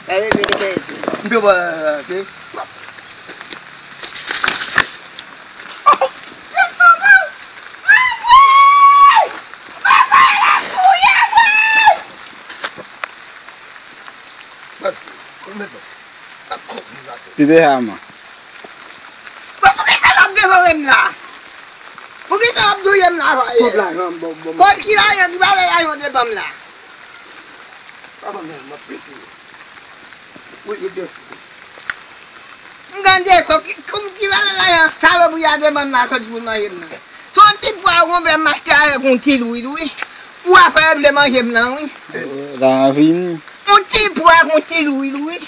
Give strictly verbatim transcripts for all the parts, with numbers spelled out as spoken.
Gade, gade, gade. M te wè, se. Gade, gade. Ti te haman. Bon, poukisa w ap devore m la? Poukisa w ap touye m la, Fayèl? Kot lajan m, bon, bon. Kot ki lajan? Ki valè lajan w te ban m la? Pa ban m lajan, m ap pete. Wi, yo te. M gade, ki, ki, ki valè lajan salopri a te ban m la soti pou manje m nan? Se yon ti pwa konpè m achte avèk yon ti lwil, wi. Ou a fè vle manje m nan, wi. Lajan fini. Yon ti pwa ak yon ti lwil, wi.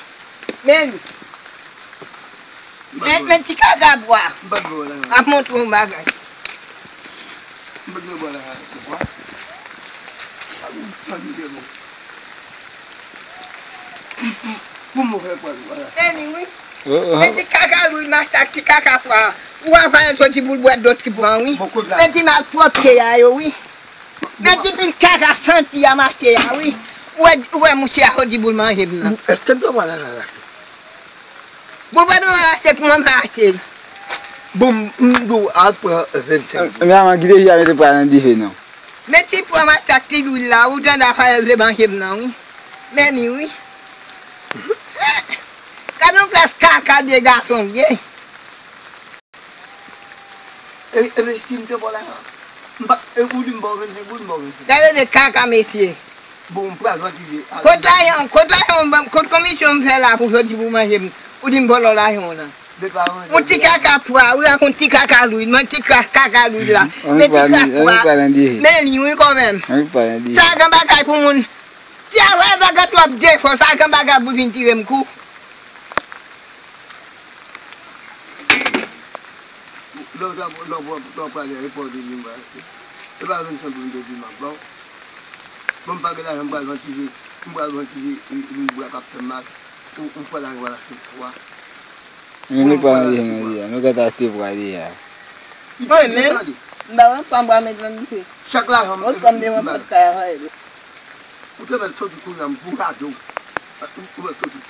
Men li. Men, men ti kaka pwa. M pa t vle wè la. Ap montre yon bagay. M pa t vle wè la, se pwa. A, m pa t vle wè. M, m, pou m fè pwa, vwala. Men li, wi. Oh, oh. Men ti kaka lwil m achte ak ti kaka pwa. Ou a fè soti pou l bwè dlo ti pwa, wi. Bon, kote la? Men ti malpwòpte a yo, wi. Men ti pil kaka santi a m achte a, wi. Ou wè, ou wè mouche a soti pou l manje m nan. Èske m dwe pran lajan la? Bon, pa nou achte, kòman m fè achte l? Bon, m, m di w al pran vennsenk goud. Men a man kite fi a mete pwa nan dife non. Men ti pwa m achte ak ti lwil la, ou tande afè vle manje m nan, wi. Men li, wi. Gade yon klas kaka de gason l ye. E, e, men si m te ba w lajan, m pa, e, ou di m ba w vennsenk goud, m ba w vennsenk goud. Gade de kaka, mesye. Bon, m pral vantize. Kot lajan, kot lajan, kot komisyon m fè la pou soti pou manje m? Ou di m vòlò lajan w nan. Yon ti kaka pwa, wi, ak yon ti kaka lwil, men ti kaka lwil la. Men ti kaka pwa. Men li, wi, kanmenm. Sa gen bagay pou moun. Ti a wè bagay twòp defo, sa gen bagay pou vin tire m kou. Lè w t ap, lè w t ap pale, e pa w te di m ba, e pa vennsenk goud m te di m ap ba w. Bon, m pa gen lajan, m pral vantize, m pral vantize, e, e, bra k ap fè m mal. Ou, ou pran lajan w al achte pwa. Men nou pa nan jèn nan jè a, nou gentan achte pwa deja. Mwen menm, m pa wè pwa m pral met nan dife. Chak lajan m, ou konn devan pòt kay a, Fayèl. Ou te mèt soti kounye a, m pou rate w. Ou, ou mèt soti.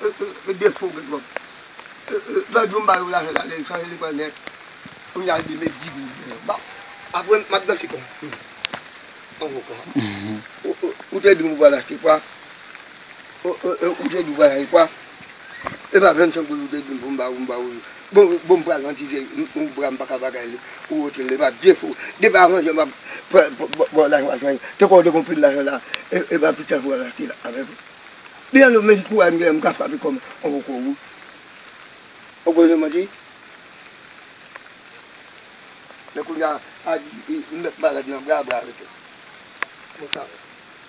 E, e, e defo gen twòp. E, e, lòt jou m ba yo lajan la, lè l chanje li pran nèt. Kounye a li met di goud. Bon, apre m ap danse kò m. Anwo kò. Ou, ou, ou te di m ou pral achte pwa. Ou, ou, ou, ou te di w pral achte pwa. E pa vennsenk goud ou te di m pou m ba ou, m ba ou. Bon, bon, m pral vantize, m, m, bra m pa ka bagay li. Ou wote l, e pa defo. Depi avan jè m ap pran, pran, pran, pran lajan, lajan. Te kwè w te gon pil lajan la, e, e pa pita pou al achte la avèk ou. Li an nou menm kouraj m gen, m ka frape kò m anwo kò ou. Ou konnen manti? Men kounye a, a, m mèt malad nan bra, bra rete. Konsa.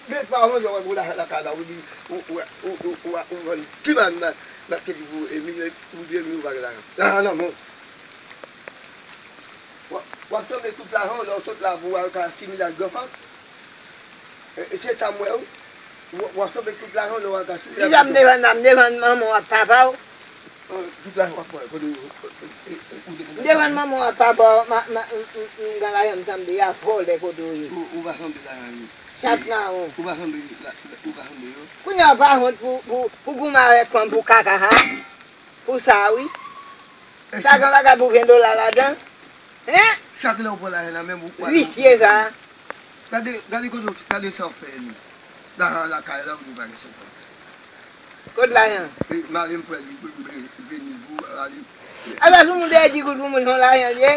Men pa yon lè w wè gwo lajan lakay la, ou di, ou, ou, ou vann ti bann nan, nan kedi pou Emil, ou di Emil ou pa gen lajan. Lajan nan men w. W ap, w ap sanble tout lajan w lè w sot la pou w al ka asimile ak granfan. E, e se sa m wè wi. W, w ap sanble tout lajan w lè w al ka asimile ak granfan. Kisa m te vann la? M te vann manman w ak papa w. Tout lajan w ap pran, kote w, e, e, ou te konn. M te vann manman w ak papa w, ma, ma, m, m, m, m gen lajan m sanble a vòlè kote w ye. Ou, ou pa sanble lajan yo. Chat mawon. Ou pa sanble la, ou pa sanble yo. Kounye a w pa wont pou, pou, pou goumen avèk fanm pou kaka sa? Pou sa wi. Sa gen bagay pou ven dola ladan? Hein? Chak lè w pran lajan nan men m, ou pral. Visye sa. Gade, gade kote w, gade sa w fè Emil. Lajan lakay la, ou di w pa gen sèt an. Kot lajan? E, mari m fè di goud, m vini pou, ale. Ala sou moun dèyè di goud pou moun, se yon lajan l ye?